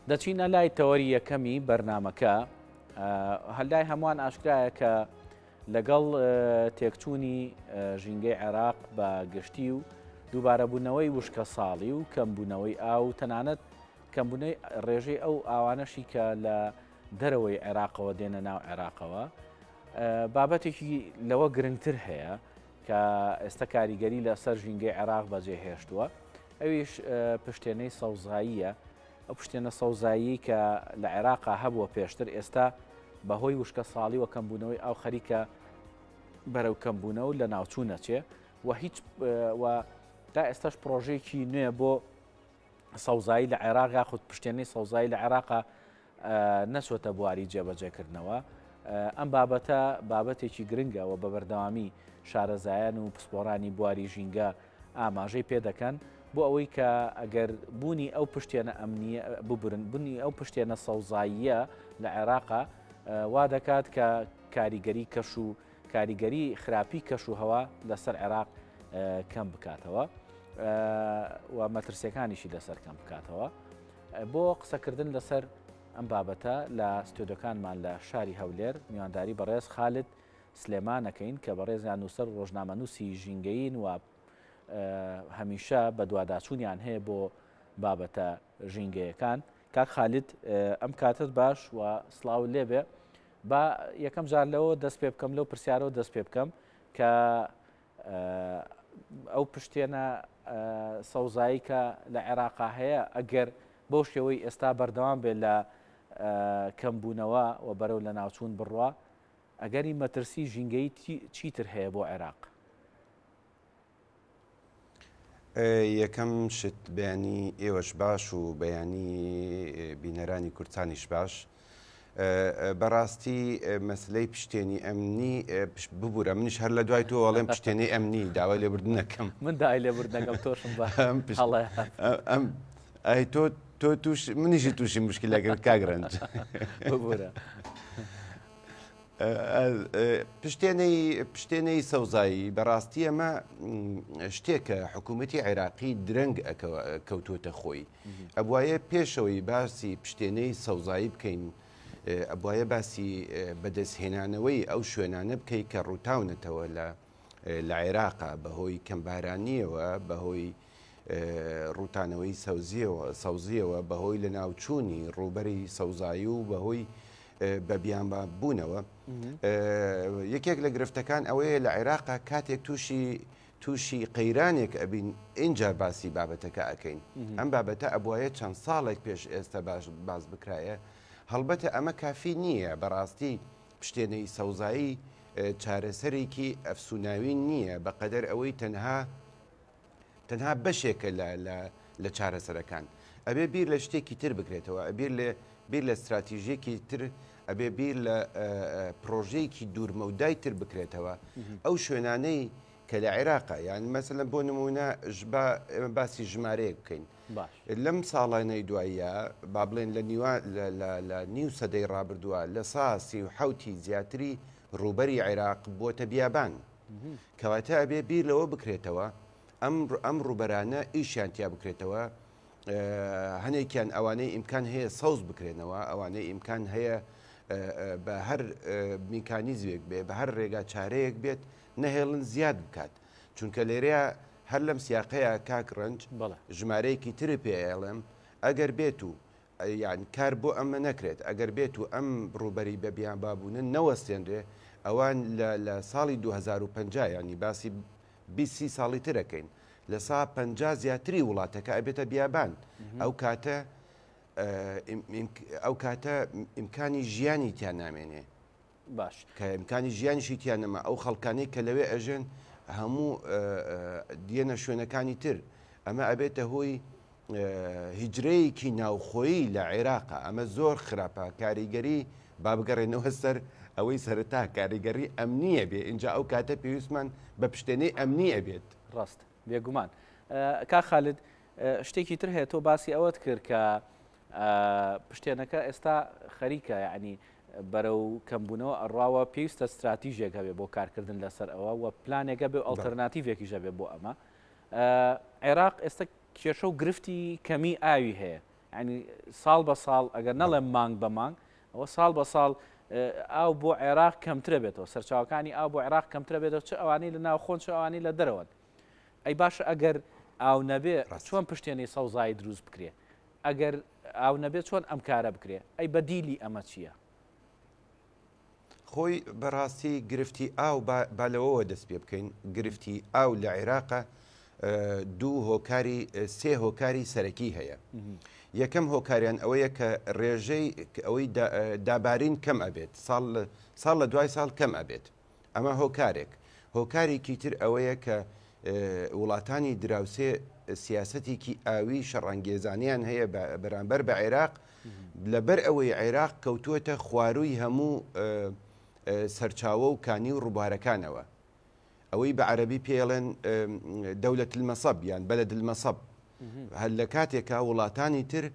دەچینە لای تەوەری یەکەمی بەرنامەکە. لای هەمووان ئاشکرایە کە لەگەڵ تێکچوونی ژینگەی عێراق بە گشتی و دووبارەبوونەوەی وشکەساڵی و کەمبوونەوەی ئاو و تەنانەت کەمبوونەوەی ڕێژەی ئەو ئاوانەشی کە لە دەرەوەی عێراقەوە دێنە ناو عێراقەوە بابەتێکی لەوە گرنگتر هەیە کە ئێستا کاریگەری لەسەر ژینگەی عێراق بەجێ هێشتووە ئەویش پشتێنەی سەوزاییە ئەو پشتێنە سەوزایی کە لە عێراقا هەبووە پێشتر ئێستا بەهۆی وشکە ساڵی و کەمبوونەوەی ئاو خەریکە بەرەو کەمبوونە و لە ناوچوو نەچێ و هیچ و تا ئێستاش پرۆژێکی نوێ بۆ سەوزایی لە عێراق یاخود پشتێنەی سەوزایی لە عێراقا نەچۆتە بواری جێبەجێکردنەوە. ئەم بابەتە بابەتێکی گرنگە و بە بەردەوامی شارەزایان و پسپۆڕانی بواری ژینگە ئاماژەی پێدەکەن بۆ ئەوەی کە ئەگەر بوونی ئەو پشتێنە ئەمنیە ببرن بوونی ئەو پشتێنە سەوزاییە لە عێراقا وا دەکات کە کاریگەری کەش و کاریگەری خراپی کەش و هەوا لەسەر عێراق کەم بکاتەوە و مەترسیەکانیشی لەسەر کەم بکاتەوە. بۆ قسەکردن لەسەر ئەم بابەتە لە ستۆدیۆکانمان لە شاری هەولێر میوانداری بەڕێز خالد سلێمان ئەکەین کە بەڕێزیان نووسەر و ڕۆژنامەنووسی ژینگەیین و هەمیشە بەدواداچوونیان هەیە بۆ بابەتە ژینگەیەکان. کاک خالد ئەم کاتت باش و سڵاو لێبێ. با یەکەم جار لەوە دەست پێ بکەم لەو پرسیارەوە دەست پێ بکەم کە ئەو پشتێنە سەوزایی کە لە عێراقا هەیە ئەگەر بەو شێوەی ئێستا بەردەوام بێت لە کەمبوونەوە و بەرەو لەناوچوون بڕوا، ئەگەری مەترسی ژینگەیی چیتر هەیە بۆ عێراق؟ یەکەم شت بەیانی ئێوەش باش و بەیانی بینەرانی کوردستانیش باش. بەڕاستی مەسلەی پشتێنی ئەمنی ببوورە منیش هەر لە دوای تۆ ئەڵێم پشتێنەی ئەمنی داوای لێبوردنەکەم من داوای لێبوردنەکەم تۆشم بە ئەم ئەی تۆ تۆ توش منیشی تووشی مشکلە کرد کاک ڕەنج ببوورە. پشتێنەی پشتێنەی سەوزایی بەڕاستی ئەمە شتێکە حکوومەتی عێراقی درەنگ کەوتوتە خۆی. ئەبوایە پێشەوەی باسی پشتێنەی سەوزایی بکەین، ئەبوایە باسی بەدەستهێنانەوەی ئەو شوێنانە بکەی کە ڕووتاونەتەوە لە لە عێراقا بەهۆی کەمبارانییەوە، بەهۆی ڕووتانەوەی سەوزیەوە سەوزیەوە، بەهۆی لەناوچوونی ڕووبەری سەوزایی و بەهۆی بە بیانبوونەوە. یەکێک لە گرفتەکان ئەوەیە لە عێراقا کاتێک تووشی تووشی قەیرانێک ئەبین ئینجا باسی بابەتەکە ئەکەین. ئەم بابەتە ئەبوایە چەند ساڵێک پێش ئێستا باش باس بکرایە. هەڵبەتە ئەمە کافی نییە، بەڕاستی پشتێنەی سەوزایی چارەسەرێکی ئەفسوناوی نییە بەقەدەر ئەوەی تەنها تەنها بەشێکە لە لە لە چارەسەرەکان. ئەبێ بیر لە شتێکی تر بکرێتەوە، ئەبیر لە بیر لە ستراتیژێکی تر ئەبێ بیر لە پرۆژەیەکی دوورمەودای تر بکرێتەوە ئەو شوێنانەی کە لە عێراقا یان مەسەلەن بۆ نمونە با ئێمە باسی ژمارەیەک بکەین لەم ساڵانەی دواییە با بڵێن لە نیوان لە نیو سەدەی ڕابردووە لە سا 37ی زیاتری ڕووبەری عێراق بووەتە بیابان کەواتە ئەبێ بیر لەوە بکرێتەوە ئەم ئەم ڕووبەرانە ئیشیان تیا بکرێتەوە هەنێکیان ئەوانەی ئیمکان هەیە سەوز بکرێنەوە، ئەوانەی ئیمکان هەیە بە هەر میکانیزمێک بێ، بە هەر ڕێگا چارەیەک بێت نەهێڵن زیاد بکات. چونکە لێرەیە هەر لەم سیاقەیە کاک ڕەنج ژمارەیەکی تری پێ ئەڵێم، ئەگەر بێت و یان کار بۆ ئەمە نەکرێت، ئەگەر بێت و ئەم ڕووبەری بە بیانبابوونە نەوەستێنرێ، ئەوان لە ساڵی 2050 یانی باسی 20 سی ساڵی تر ئەکەین 50% زیاتری وڵاتەکە ئەبێتە بیابان ئەو کاتە ئەو کاتە ئیمکانی ژیانی تیا نامێنێ باش کە ئیمکانی ژیانیشی تیا نەما ئەو خەڵکانەی کە لەوێ ئەژێن هەموو دیێنە شوێنەکانی تر ئەمە ئەبێتە هۆی هیجرەیەکی ناوخۆیی لە عێراقا ئەمە زۆر خراپە کاریگەری با بگەڕێنەوە سەر ئەوەی سەرەتا کاریگەری ئەمنیە بێ ئینجا ئەو کاتە پێویستمان بە پشتێنەی ئەمنی ئەبێت. ڕاست بێگومان کاک خالد شتێکی تر هەیە تۆ باسی ئەوەت کرد کە پشتێنەکە ئێستا خەریکە یعنی بەرەو کەمبوونەوە ئەڕواوە پێویستە ستراتیژێک هەبێ بۆ کارکردن لەسەر ئەوە و پلانێکە بێ ئەڵتەرناتیڤێکیش هەبێ بۆ ئەمە عێراق ئێستا کێشە و گرفتی کەمی ئاوی هەیە. ینی ساڵ بە ساڵ ئەگەر نەڵێم مانگ بە مانگ ئەوە ساڵ بە ساڵ ئاو بۆ عێراق کەمترە بێتەوە سەرچاوەکانی ئاو بۆ عێراق کەمترە بێتەوە چ ئەوانەی لە ناوخۆن چ ئەوانەی لە دەرەوەن ئەی باشە ئەگەر ئاو نەبێ چۆن پشتێنەی سەوزایی دروست بکرێ ئەگەر ئاو نەبێ چۆن ئەم کارە بکرێ ئەی بەدیلی ئەمە چییە؟ خۆی بەڕاستی گرفتی ئاو با لەوەوە دەست پێ بکەین گرفتی ئاو لە عێراقە دوو هۆکاری سێ هۆکاری سەرەکی هەیە یەکەم هۆکاریان ئەوەیە کە ڕێژەی ئەوەی دابارین کەم ئەبێت ساڵ ساڵ لە دوای ساڵ کەم ئەبێت ئەمە هۆکارێک. هۆکارێکی تر ئەوەیە کە وڵاتانی دراوسێ سیاسەتێکی ئاوی شەڕانگێزانیان هەیە بەرامبەر بە عێراق لەبەر ئەوەی عێراق کەوتووەتە خوارووی هەموو سەرچاوە و کانی و ڕووبارەکانەوە ئەوەی بە عەربی پێڵێن دەولەت المەسەب یان بەلەد المەسەب هەر لە کاتێکا وڵاتانی تر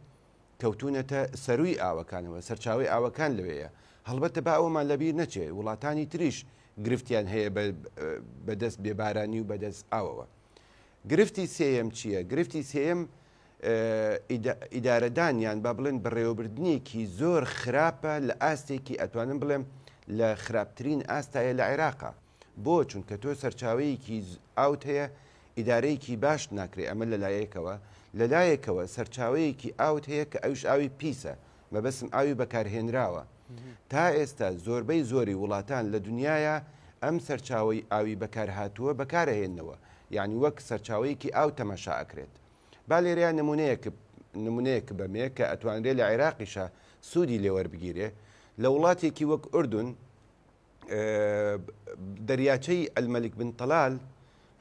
کەوتوونەتە سەرووی ئاوەکانەوە، سەرچاوەی ئاوەکان لەوێیە. هەڵبەتە با ئەوەمان لەبیر نەچێ وڵاتانی تریش گرفتیان هەیە بە دەست بێبارانی و بە دەست ئاوەوە. گرفتی سێیەم چییە؟ گرفتی سێیەم ئیدارەدان یان با بڵێن بەڕێوەبردنێکی زۆر خراپە لە ئاستێکی ئەتوانم بڵێم لە خراپترین ئاستایە لە عێراقا. بۆ؟ چونکە تۆ سەرچاوەیەکی ئاوت هەیە ئیدارەیەکی باشت ناکرێ ئەمە لە لایەکەوە، لە لایەکەوە سەرچاوەیەکی ئاوت هەیە کە ئەویش ئاوی پیسە، مەبەستم ئاوی بەکارهێنراوە. تا ئێستا زۆربەی زۆری وڵاتان لە دنیایا ئەم سەرچاوەی ئاوی بەکارهاتووە بەکارئەهێننەوە، یانی وەک سەرچاوەیەکی ئاو تەماشا ئەکرێت. با لێرەیا نمونەیەک نمونەیەک بەمێ کە ئەتوانرێ لە عێراقیشا سوودی لێ وەربگیرێ، لە وڵاتێکی وەک ئوردون، دەریاچەی الملک بن طلال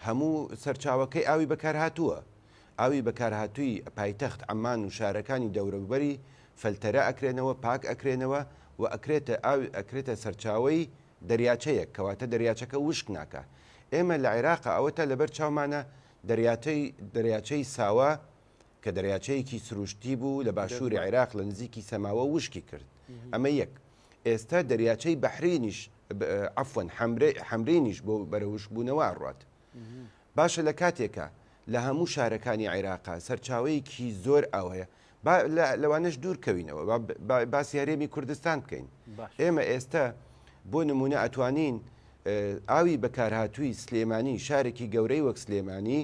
هەموو سەرچاوەکەی ئاوی بەکارهاتووە. ئاوی بەکارهاتووی پایتەخت عەمان و شارەکانی دەوروبەری فلتەرە ئەکرێنەوە، پاک ئەکرێنەوە و ئەکرێتە ئاوی ئەکرێتە سەرچاوەی دەریاچەیەک، کەواتە دەریاچەکە وشک ناکا. ئێمە لە عێراقا ئەوەتا لەبەر چاومانە دەریاچەی دەریاچەی ساوا کە دەریاچەیەکی سروشتی بوو لە باشووری عێراق لە نزیکی سەماوە وشکی کرد. ئەمە یەک. ئێستا دەریاچەی بەحرینیش عەفوەن حەمرینیش بۆ بەرەو وشکبوونەوە ئەڕوات. باشە لە کاتێکا لە هەموو شارەکانی عێراقا سەرچاوەیەکی زۆر ئاو هەیە با لەوانەش دوور کەوینەوە با باسی هەرێمی کوردستان بکەین. ئێمە ئێستا بۆ نمونە ئەتوانین ئاوی بەکارهاتووی سلێمانی شارێکی گەورەی وەک سلێمانی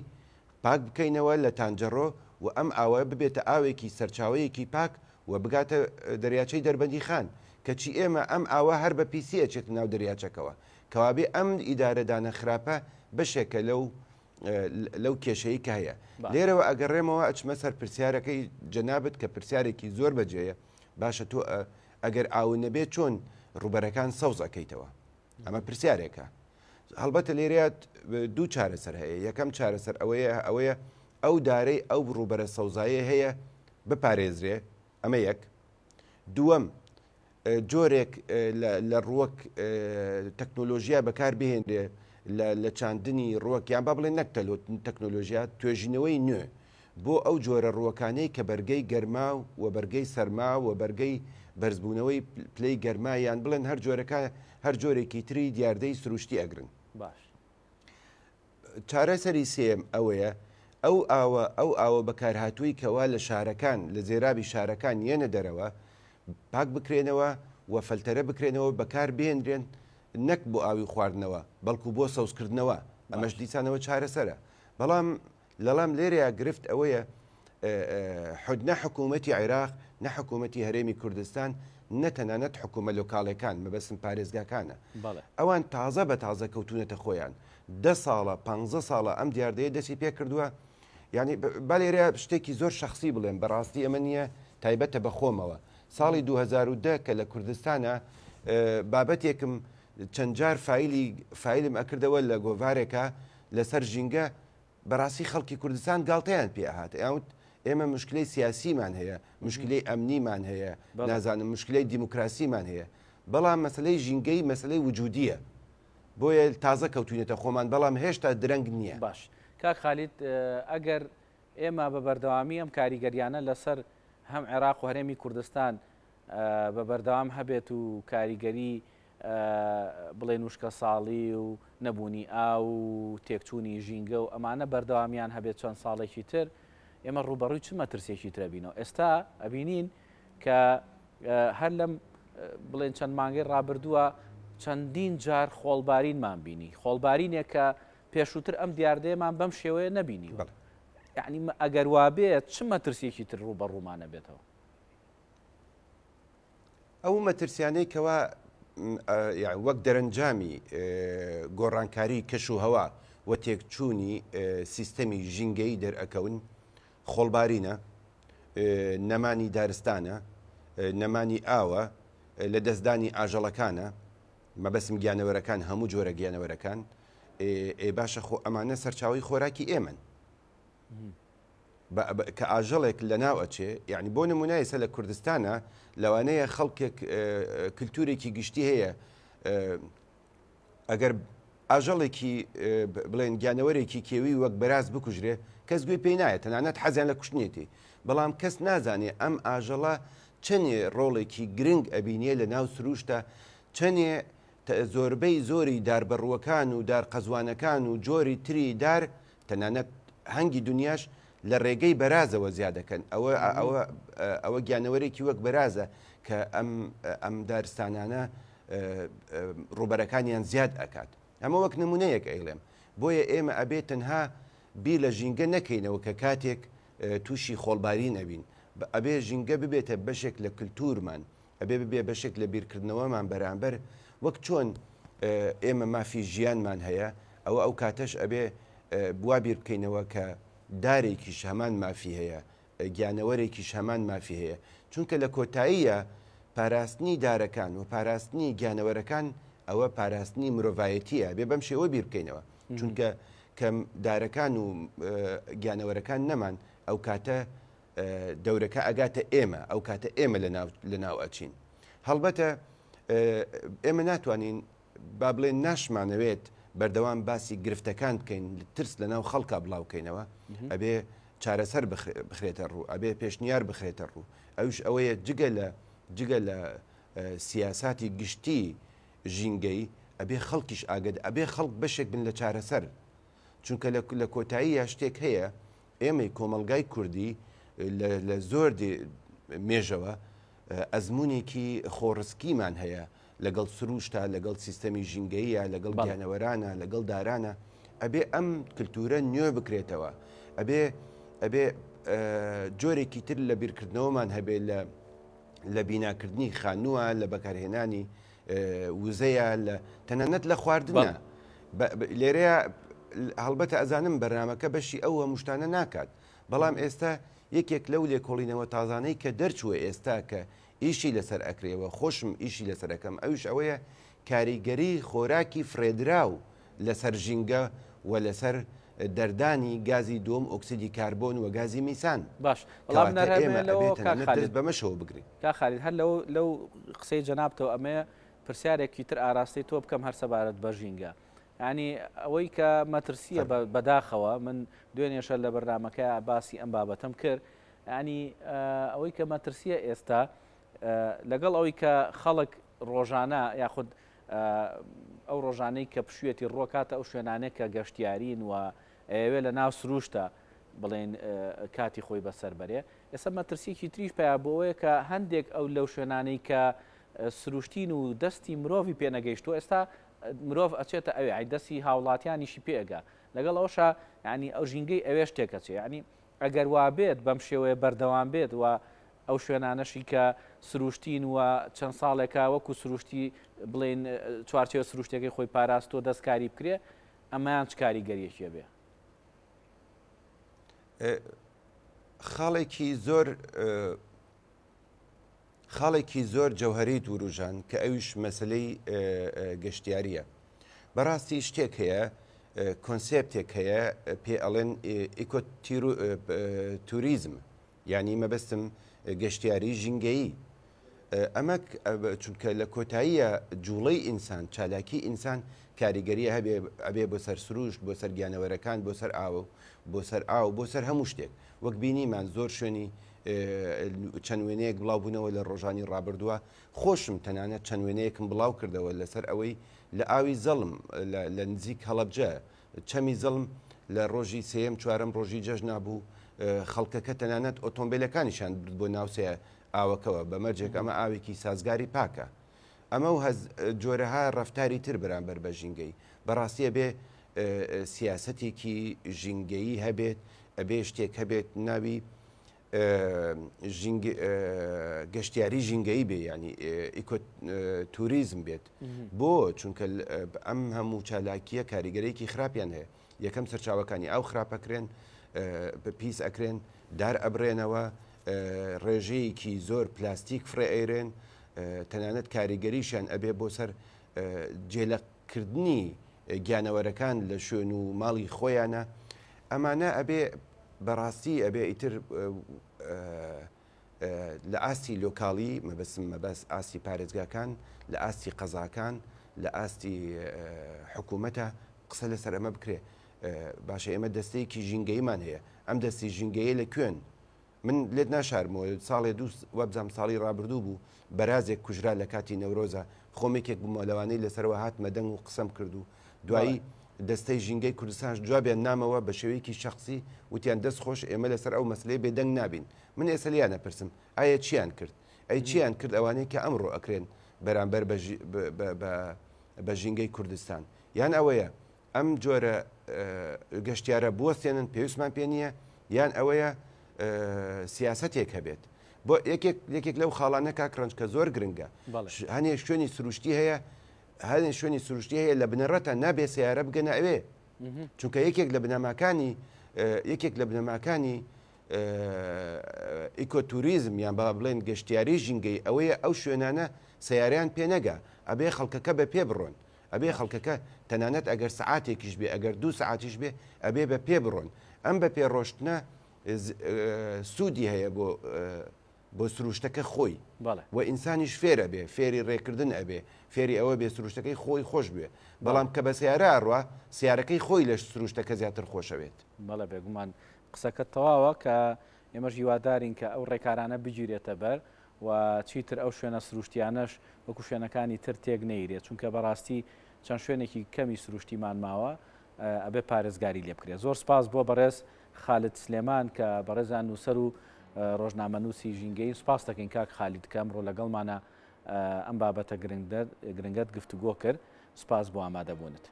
پاک بکەینەوە لە تانجەڕۆ و ئەم ئاوە ببێتە ئاوێکی سەرچاوەیەکی پاک و بگاتە دەریاچەی دەربەندیخان، کەچی ئێمە ئەم ئاوە هەر بە پیسی ئەچێتە ناو دەریاچەکەوە، کەوابێ ئەم ئیدارەدانە خراپە بەشێکە لەو لەو کێشەی کە هەیە. لێرەوە ئەگەڕێمەوە ئەچمە سەر پرسیارەکەی جەنابت کە پرسیارێکی زۆر بەجێیە، باشە تۆ ئەگەر ئاو نەبێت چۆن ڕووبەرەکان سەوز ئەکەیتەوە؟ ئەمە پرسیارێکە. هەڵبەتە لێرەیا دوو چارەسەر هەیە، یەکەم چارەسەر ئەوەیە ئەوەیە ئەو دارەی ئەو ڕووبەرە سەوزایەی هەیە بپارێزرێ، ئەمە یەک. دووەم جۆرێک لە ڕووەک تەکنۆلۆژیا بەکار بهێنرێ لە چاندنی ڕووەک یان با بڵێن نەک تەکنۆلۆژیا توێژینەوەی نوێ بۆ ئەو جۆرە ڕووەکانەی کە بەرگەی گەرما و بەرگەی سەرما و بەرگەی بەرزبوونەوەی پلەی گەرما یان بڵێن هەر جۆرەکە هەر جۆرێکی تری دیاردەی سروشتی ئەگرن. باش. چارەسەری سێیەم ئەوەیە ئەو ئاوە ئەو ئاوە بەکارهاتووی کەوا لە شارەکان لە زێرابی شارەکان یەنە دەرەوە پاک بکرێنەوە و فەلتەرە بکرێنەوە بەکار بهێنرێن نەک بۆ ئاوی خواردنەوە بەڵکو بۆ سەوزکردنەوە ئەمەش دیسانەوە چارەسەرە بەڵام لەڵام لێرەیا گرفت ئەوەیە حد نە حکوومەتی عێراق نە حکوومەتی هەرێمی کوردستان نە تەنانەت حکوومە لۆکاڵەکان مەبەستم پارێزگاکانە ئەوان تازە بە تازە کەوتونەتە خۆیان دە ساڵە پ ساڵە ئەم دیاردەیە دەستی پێ کردووە یعنی با لێرە شتێکی زۆر شخصی بڵێم بەڕاستی ئەمە نییە تایبەتە بە خۆمەوە ساڵی 2010 کە لە کوردستانە بابەتێکم چەند جار فایلی فایلم ئەکردەوە لە گۆڤارێکە لەسەر ژینگە بەڕاستی خەڵکی کوردستان گاڵتەیان پێ ئەهات ئەیانوت ئێمە مشکلەی سیاسیمان هەیە مشکلەی ئەمنیمان هەیە نازانم مشکلەی دیموکراسیمان هەیە بەڵام مەسلەی ژینگەی مەسلەی وجودیە بۆیە تازە کەوتوینەتە خۆمان بەڵام هێشتا درەنگ نییە. باش کاک خالید ئەگەر ئێمە بە بەردەوامی ئەم کاریگەریانە لەسەر هەم عێراق و هەرێمی کوردستان بە بەردەوام هەبێت و کاریگەری بڵێن وشکەساڵی و نەبوونی ئاو و تێکچوونی ژینگە و ئەمانە بەردەوامیان هەبێت چەند ساڵێکی تر. ئێمە ڕووبەڕووی چ مەترسیەکی ترە بینەوە ئێستا ئەبینین کە هەر لەم بڵێن چەند مانگەی ڕابردووە چەندین جار خۆڵبارینمان بینی خۆڵبارینێک کە پێشووتر ئەم دیاردەیەمان بەم شێوەیە نەبینیوە یعنی ئەگەر وابێت چ مەترسیەکی تر ڕووبەڕوومانە بێتەوە؟ ئەو مەترسیانەی کەوا وەک دەرەنجامی گۆڕانکاری کەش و هەوا و تێکچوونی سیستەمی ژینگەیی دەرئەکەون، خۆڵبارینە، نەمانی دارستانە، نەمانی ئاوە، لەدەستدانی ئاژەڵەکانە، مەبەستم گیانەوەرەکان، هەموو جۆرە گیانەوەرەکان، ئێ باشە خۆ ئەمانە سەرچاوەی خۆراکی ئێمەن. کە ئاژەڵێک لەناو ئەچێ یعنی بۆ نمونە ئێستا لە کوردستانە لەوانەیە خەڵکێک کللتورێکی گشتی هەیە ئەگەر ئاژەڵێکی بڵێن گیانەوەرێکی کێوی وەک بەراز بکوژرێ کەس گوێی پێی نایە تەنانەت حەزیان لە کوشتنیەتی بەڵام کەس نازانێ ئەم ئاژەڵە چەنێ ڕۆڵێکی گرنگ ئەبینێ لە ناو سروشتە چەنێ زۆربەی زۆری داربەڕووەکان و دار قەزوانەکان و جۆری تری دار تەنانەت هەنگی دنیاش لە ڕێگەی بەرازەوە زیاد دەکەن ئەوە ئەوە ئەوە گیانەوەرێکی وەک بەرازە کە ئەم ئەم دارستانانە ڕووبەرەکانیان زیاد ئەکات ئەمە وەک نمونەیەک ئەیڵێم بۆیە ئێمە ئەبێ تەنها بیر لە ژینگە نەکەینەوە کە کاتێک تووشی خۆڵباری نەبین ئەبێ ژینگە ببێتە بەشێک لە کللتورمان ئەبێ ببێ بەشێک لە بیرکردنەوەمان بەرامبەر وەک چۆن ئێمە مافی ژیانمان هەیە ئەوە ئەو کاتەش ئەبێ وا بیر بکەینەوە کە دارێکیش هەمان مافی هەیە گیانەوەرێکیش هەمان مافی هەیە چونکە لە کۆتاییە پاراستنی دارەکان و پاراستنی گیانەوەرەکان ئەوە پاراستنی مرۆڤایەتیە بێ بەم شێوە بیر بکەینەوە چونکە کە دارەکان و گیانەوەرەکان نەمان ئەو کاتە دەورەکە ئەگاتە ئێمە ئەو کاتە ئێمە لەناو ئەچین هەڵبەتە ئێمە ناتوانین با بڵێن ناشمانەوێت بەردەوام باسی گرفتەکان بکەین ترس لە ناو خەڵکا بڵاوکەینەوە ئەبێ چارەسەر بخرێتە ڕوو ئەبێ پێشنیار بخرێتە ڕوو ئەوش ئەوەیە جگە لە جگە لە سیاساتی گشتی ژینگەی ئەبێ خەڵکیش ئاگد ئەبێ خەڵک بەشێک بن لە چارەسەر چونکە لە کۆتاییە شتێک هەیە ئێمەی کۆمەڵگای کوردی لە زۆر مێژەوە ئەزموونێکی خۆڕسکیمان هەیە لەگەڵ سروشتا، لەگەڵ سیستەمی ژینگەییە، لەگەڵ گیانەوەرانە، لەگەڵ دارانە، ئەبێ ئەم کلتورە نوێ بکرێتەوە، ئەبێ ئەبێ جۆرێکی تر لە بیرکردنەوەمان هەبێ لە لە بیناکردنی خانووە، لە بەکارهێنانی وزەیە، لە تەنانەت لە خواردنە. لێرەیە هەڵبەتە ئەزانم بەرنامەکە بەشی ئەو هەموو شتانە ناکات، بەڵام ئێستا یەکێک لەو لێکۆڵینەوە تازانەی کە دەرچووە ئێستا کە ئیشی لەسەر ئەکرێ و خۆشم ئیشی لەسەر ئەکەم ئەویش ئەوەیە کاریگەری خۆراکی فڕێدراو لەسەر ژینگە و لەسەر دەردانی گازی دووەم ئۆکسیدی کاربۆن و گازی میسان. باش بەڵام کەواتە ئێمە نەرهەمێ ئەبێ لەوە کاک تەنانەت دەست خالید بەمەشەوە بگرین. کاک خالید هەر لەو لەو قسەی جەنابتەوە ئەمەیە پرسیارێکی تر ئاراستەی تۆ بکەم هەر سەبارەت بە ژینگە یانی ئەوەی کە مەترسییە فەرموو. بەداخەوە من دوێنێشە لە بەرنامەکە باسی ئەم بابەتەم کرد ینی ئەوەی کە مەترسیە ئێستا لەگەڵ ئەوەی کە خەڵک ڕۆژانە یاخود ئەو ڕۆژانەی کە پشوێتی ڕۆکاتە ئەو شوێنانێک کە گەشتیارین و ئەوێ لە ناو سروشتە بڵێن کاتی خۆی بەسەر بەرێ ئێستا مەترسیەکی تریش پیا بۆەوەیە کە هەندێک ئەو لەو شوێنانەی کە سروشتین و دەستی مرۆڤی پێنەگەیشتووە ئێستا مرۆڤ ئەچێتە ئەوێ ئای دەستی هاوڵاتیانیشی پێگا لەگەڵ ئەوشا ینی ئەو ژینگەی ئەوێش تێکەچێ ینی ئەگەر وابێت بەم شێوەیە بەردەوام بێت و ئەو شوێنانەشی کە سروشتین و چەند ساڵێکە وەکو سروشتی بڵێن چوارچێوە سروشتەکەی خۆی پاراستووە دەستکاری بکرێ ئەمەیان چ کاریگەریەکی بێ؟ خاڵێکی زۆر خاڵێکی زۆر جەوهەریت وروژان کە ئەویش مەسەلەی گەشتیارییە. بەڕاستی شتێک هەیە کۆنسێپتێک هەیە پێ ئەڵێن ئیکۆ توریزم یعنی مەبەستم گەشتیاری ژینگەیی ئەمە چونکە لە کۆتاییە جوڵەی ئینسان چالاکی ئینسان کاریگەریە هەبێ ئەبێ بۆ سەر سروشت بۆ سەر گیانەوەرەکان بۆ سەر ئاو بۆ سەر ئاو بۆ سەر هەموو شتێک وەک بینیمان زۆر شوێنی چەند وێنەیەک بڵاو بوونەوە لە ڕۆژانی ڕابردووە خۆشم تەنانەت چەند وێنەیەکم بڵاو کردەوە لەسەر ئەوەی لە ئاوی زەڵم لە نزیک هەڵەبجە چەمی زەڵم لە ڕۆژی سێیەم چوارەم ڕۆژی جەژنا بوو. خەڵکەکە تەنانەت ئۆتۆمبیلەکانیشان برد بۆ ناوسێ ئاوەکەوە بە مەرجێک ئەمە ئاوێکی سازگاری پاکە. ئەمە و هەز جۆرەها ڕەفتاری تر بەرامبەر بە ژینگەی. بەڕاستی ئەبێ سیاسەتێکی ژینگەیی هەبێت، ئەبێ شتێک هەبێت ناوی گەشتیاری ژینگەیی بێ ینی ئیکۆ توریزم بێت بۆ چونکە ئەم هەموو چالاکیە کاریگەرێکی خراپیان هەیە یەکەم سەرچاوەکانی ئاو خراپەکرێن پیس ئەکرێن دار ئەبرێنەوە ڕێژەیەکی زۆر پلاستیک فڕێ ئەیرێن تەنانەت کاریگەریشیان ئەبێ بۆ سەر جێلەقکردنی گیانەوەرەکان لە شوێن و ماڵی خۆیانە ئەمانە ئەبێ بەڕاستی ئەبێ ئیتر لە ئاستی لۆکاڵی مەبەسم مەبەست ئاستی پارێزگاکان لە ئاستی قەزاکان لە ئاستی حکوومەتە قسە لەسەر ئەمە بکرێ باشە ئێمە دەستەیەکی ژینگەیمان هەیە ئەم دەستی ژینگەیە لە کوێن من لێت ناشارمەوە ساڵێ دوو وابزانم ساڵی ڕابردوو بوو بەرازێک کوژرا لە کاتی نەورۆزە خۆم یەکێک بوومە لەوانەی لەسەرەوە هاتمە دەنگ و قسەم کرد و دوایی دەستەی ژینگەی کوردستانش جوابیان نامەوە بە شێوەیەکی شەخسی وتیان دەست خۆش ئێمە لەسەر ئەو مەسلەیە بێدەنگ نابین من ئێستا لێیان ئەپرسم ئایا چیان کرد ئەی چیان کرد ئەوانەی کە ئەمڕۆ ئەکرێن بەرامبەر بە ژینگەی کوردستان یان ئەوەیە ئەم جۆرە گەشتیارە بوەستێنن پێویستمان پێ نییە یان ئەوەیە سیاسەتێک هەبێت بۆ یەکێک یەکێک لەو خاڵانە کاک ڕەنج کە زۆر گرنگە هەنێ شوێنی سروشتی هەیە هەنێ شوێنی سروشتی هەیە لە بنەڕەتە نابێ سیارە بگەنە ئەوێ چونکە یەکێک لە بنەماکانی یەکێک لە بنەماکانی ئیکۆتوریزم یان با بڵێن گەشتیاری ژینگەی ئەوەیە ئەو شوێنانە سیاریان پێ نەگا ئەبێ خەڵکەکە بە پێ بڕۆن ئەبێ خەڵکەکە تەنانەت ئەگەر سەعاتێکیش بێ ئەگەر دوو سەعاتیش بێ ئەبێ بە پێ بڕۆن ئەم بە پێ ڕۆشتنە سوودی هەیە بۆ بۆ سروشتەکە خۆی و ئینسانیش فێرە بێ فێری ڕێکردن ئەبێ فێری ئەوە بێ سروشتەکەی خۆی خۆش بێ بەڵام کە بە سیارە ئەڕوا سیارەکەی خۆی لە سروشتەکە زیاتر خۆشەوێت. بەڵێ بێگومان قسەکەت تەواوە کە ئێمەش هیوادارین کە ئەو ڕێکارانە بگیرێتە بەر و چیتر ئەو شوێنە سروشتیانەش وەکو شوێنەکانی تر تێک نەیرێت چونکە بەڕاستی چەند شوێنێکی کەمی سروشتیمان ماوە ئەبێ پارێزگاری لێ بکرێت زۆر سپاس بۆ بەڕێز خالد سلێمان کە بەڕێزان نووسەر و ڕۆژنامەنووسی ژینگەی سپاس دەکەین کاک خالید کە ئەمڕۆ لەگەڵمانە ئەم بابەتە گرنگەت گفتوگۆ کرد سپاس بۆ ئامادەبوونت.